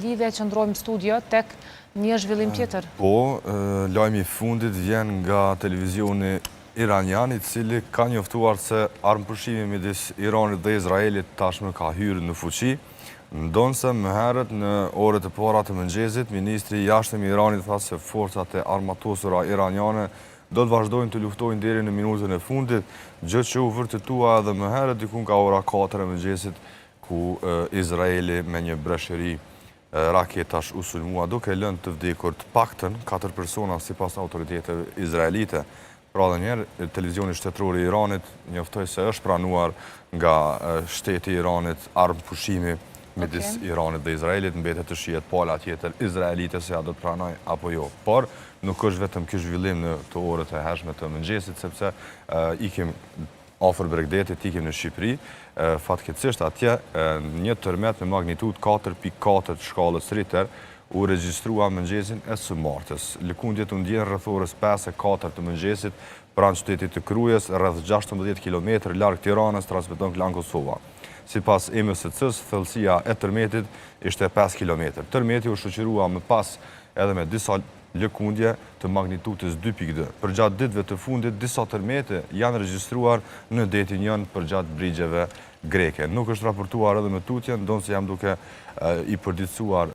lidhje, qëndrojmë studio tek një zhvillim tjetër. Po, lajmi i fundit vjen nga televizioni iranian, i cili ka njoftuar se armëpushimi midis Iranit dhe Izraelit tashmë ka hyrë në fuqi. Ndonëse më herët në orët e para të mëngjesit, ministri i Jashtëm i Iranit tha se forcat e armatosura iraniane do të vazhdojnë të luftojnë deri në minutën e fundit, gjë që u vërtetua edhe më herët diku nga ora 4 e mëngjesit ku Izraeli me një breshëri raketash u sulmua duke lënë të vdekur të paktën 4 persona sipas autoriteteve izraelite. Pra edhe njëherë, televizioni shtetëror i Iranit njoftoi se është pranuar nga shteti i Iranit armëpushimi midis Iranit dhe Izraelit, mbetet të shihet pala tjetër izraelite se a do të pranojë apo jo. Por nuk është vetëm ky zhvillim në këto orët e hershme të mëngjesit, sepse ikim afër bregdetit, ikim në Shqipëri, fatkeqësisht atje një tërmet me magnitudë 4.4 të shkallës Richter u regjistrua mëngjesin e së martës. Lëkundjet u ndjenë rreth orës 5:04 të mëngjesit pranë qytetit të Krujës, rreth 16 km larg Tiranës, transmeton Klan Kosova. Sipas IMSC-s, thellësia e tërmetit ishte 5 km. Tërmeti u shoqërua më pas edhe me disa lëkundje të magnitudës 2.2. Përgjatë ditëve të fundit, disa tërmete janë regjistruar në detin Jon përgjatë brigjeve greke. Nuk është raportuar edhe më tutje, ndonëse jam duke i përditësuar.